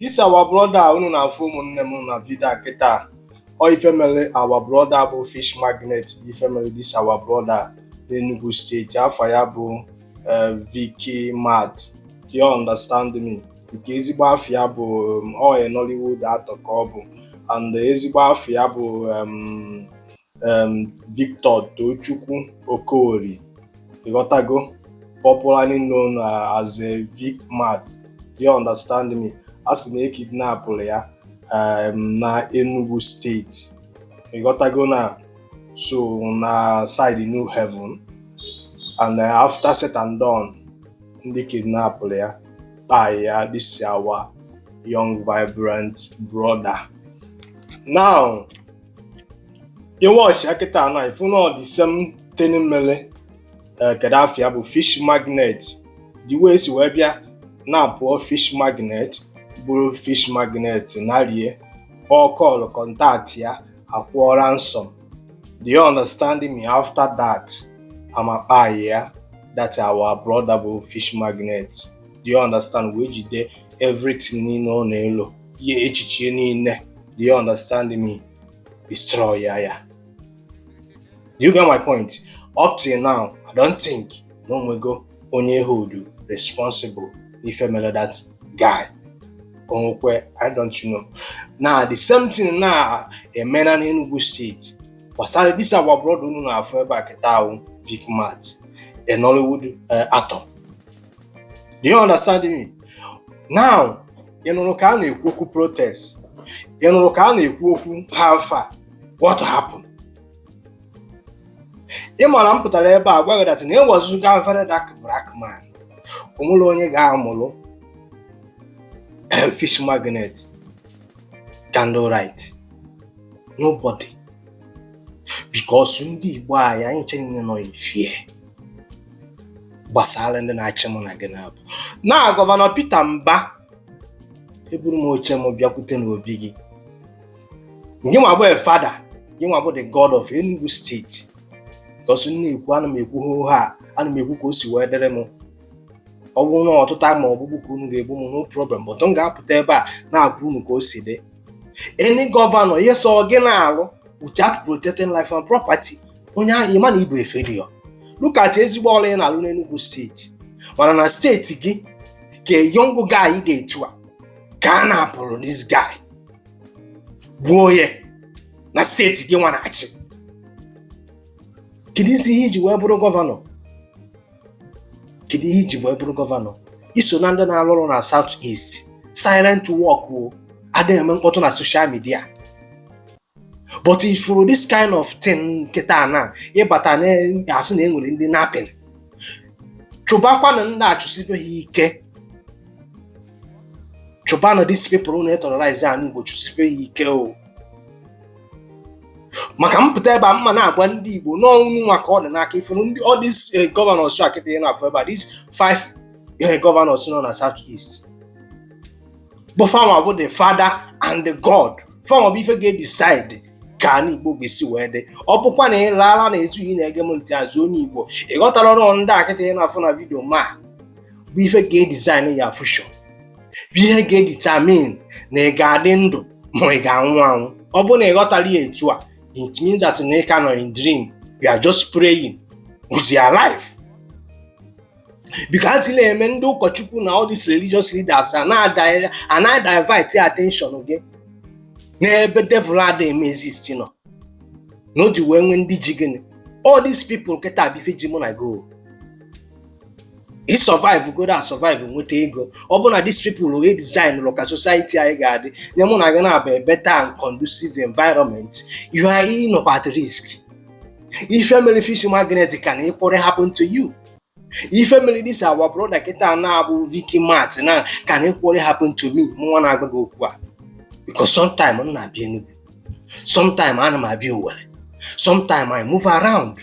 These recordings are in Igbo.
This our brother unu na-afụ, ụmụnne m, na video a kịta, ọ ife mere our brother bụ Fish Magnet bụ ife mere this our brother n'Enugu Steeti. Afọ ya bụ Vicky Mat, do you understand me? Nke ezigbo afọ ya bụ ọ Nollywood actor ka ọ bụ, and ezigbo afọ ya bụ Victor Tochukwu Okori, ịghọtago, popularly known as Vic Mat, do you understand me? A sị na ekidnapụrụ ya na Enugu Steeti, ịghọtago, na so na side New Haven, and after said and done, ndị kidnapụrụ ya kpai ya, this our young vibrant brother. Now iwatch ya kịta na ifu na the same thing mere kedu afịa bụ Fish Magnet, the way esi wee bịa na-apụọ Fish Magnet, bụrụ Fish Magnet narie kpọọ call contact ya, akwụọ ransom, do you understand me? After that, amakpai ya that our brother bụ Fish Magnet, do you understand, wee jide everything niile ọ na-elo ihe echiche niile, do you understand me, destroy ya ya. Do you get my point? Up till now, I don't think na onwego onye hold responsible ife mere that guy. Onwekwe, I don't know. Now the same thing na emena n'Enugu Steeti gbasara this our brother unu na-afụ ebe a kịta ahụ, Vic Mat, a Nollywood actor. Do you understand me? Now, ị nụrụ ka a na-ekwu okwu protest? Ị nụrụ ka a na-ekwu okwu how far? What happened? Ị mara m pụtara ebe a gwa gị that na ewezuga Very Dark Black Man, o nwere onye ga-amụrụ Fish Magnet candle right? Nobody, because ndị Igbo anyị, anyị nche niile nọ ifie gbasara ndị na-achị mụ na gị na-abụ na Governor Peter Mba. Eburu m oche m bịakwute n'obi gị, gị nwa bụ a father, gị nwa bụ the God of Enugu Steeti, because m na-ekwu, ana m ekwu hoo ha, ana m ekwu ka o si wee dịrị m. Ọ bụrụ na ọtụtụ ma ọgbụgbụ ka unu ga-egbu m, no problem, but m ga-apụta ebe a na-agwa unu ka o si dị. Any governor, ihe sọ gị na-alụ without protecting life and property, onye ahụ, ịma na ịbụ a failure. Look at ezigbo ọrụ ị na-alụ n'Enugu Steeti, mana na steeti gị ka young guy dị etu a ka a na-apụrụ this guy, gbuo ya na steeti gị nwa na-achị. Kedu isi ihe iji wee bụrụ governor? Kedu ihe iji wee bụrụ governor? Iso na ndị na-alụ ọrụ na South East, silent work o, adịghị eme mkpọtụ na social media, but ifuru this kind of thing nkịta na ịbata na-asị na enwere ndị napin. Chụbakwanụ ndị achụsibe ha ike, chụbanụ these people na-eterrorize ala Igbo, chụsibe ha ike o. Maka mpụta ebe a mma na-agwa ndị Igbo n'ọnwụ nwa ka ọ dị n'aka. Ifuru ndị all these governors a kịta ị na-afụ ebe a, these five governors nọ na South East, bụ fanwa bụ the father and the God. Fanwa bụ ife ga-edecide ka ala Igbo ga-esi wee dị. Ọ bụkwa na ị raara na etu ị na-ege m ntị azụ onye Igbo, ị ghọtara ọrụ ndị a kịta ị na-afụ na video ma bụ ife ga-edesign ya future, bụ ihe ga-edetermine na ị ga-adị ndụ ma ị ga-anwụ anwụ. Ọ bụrụ na ị ghọtara ya etu a, it means that na ị ka nọ in dream. You are just praying with your life, because na-eme ndị ụkọchukwu na all these religious leaders a na-divert attention gị n'ebe devil adịghị eme exist nọ na o ji wee nwee ndị ji gịnị. All these people nkịta bụ ife ji mụ na go ị survive, go da survive, nweta ego. Ọ bụ na these people wee design lụ ka society anyị ga-adị nye mụ na gị na-abụ a better and conducive environment, you are ịnọkwa at risk. Ife mere Fish Magnet can equally happen to you. Ife mere this our brother kịta na-abụ Vicky Mat na can equally happen to me, mụnwa na-agba gị okwu a, because sometime m na-abịa Enugu, sometime ana m abịa Owerri, sometime I move around.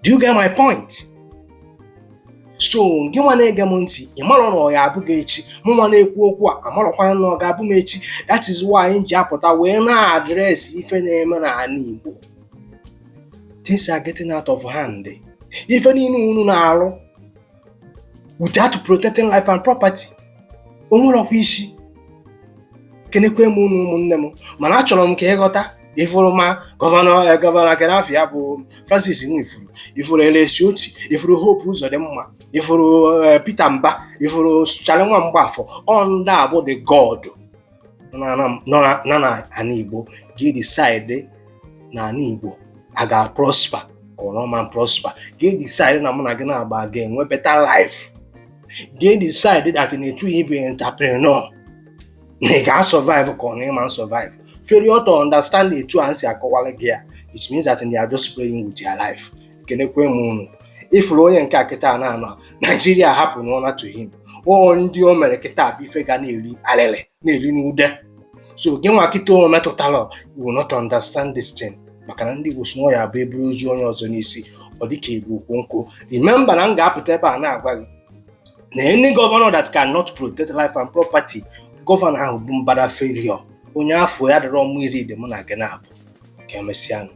Do you get my point? So gị nwa na-ege m ntị, ị marọ na ọ ga-abụ gị echi. Mụ nwa na-ekwu okwu a, amarọkwana na ọ ga-abụ m echi. That is why anyị ji apụta wee na-address ife na-eme n'ala Igbo. Things are getting out of hand. Ife niile unu na-arụ without protecting life and property. O nwerọkwa isi. Kenekwe m unu, ụmụnne m, mana achọrọ m ka ịghọta ifuru ma governor Gaddafi ya bụ Francis Nwifuru, ifuru Alex Otti, ifuru Hope Uzodimma, ifuru Peter Mba, ifuru Charlie Nwa Mgbafọ. Ọ ndị a bụ the god nọ na ana Igbo ga-decide na ana Igbo a ga-prosper ka ọ ma prosper, ga-decide na mụ na gị na-agba ga-enwe better life, ga-decide that na etu ịbụ entrepreneur na ị ga-survive ka ọ na ịma survive. Failure to understand etu a si akọwara gị ya, it means that they are just playing with your life. Ekenekwe m unu. Ifuru onye nke a kịta na-anọ Naijiria hapụ n'ụra to him, o ndị o mere kịta bụ ife ga na-eri alịlị na-eri n'ude. So gị nwa kịta o metụtara, you will not understand this thing, maka na ndị Igbo si na ọ ya bụ eburu ozu onye ọzọ n'isi, ọ dịka ebu ukwu nkụ. Remember na m ga-apụta ebe a na-agwa gị na any governor that cannot protect life and property, governor ahụ bụ mbara failure. Onye afọ ya dịrọ mụ iri dị mụ na gị na-abụ. Ka emesịanụ.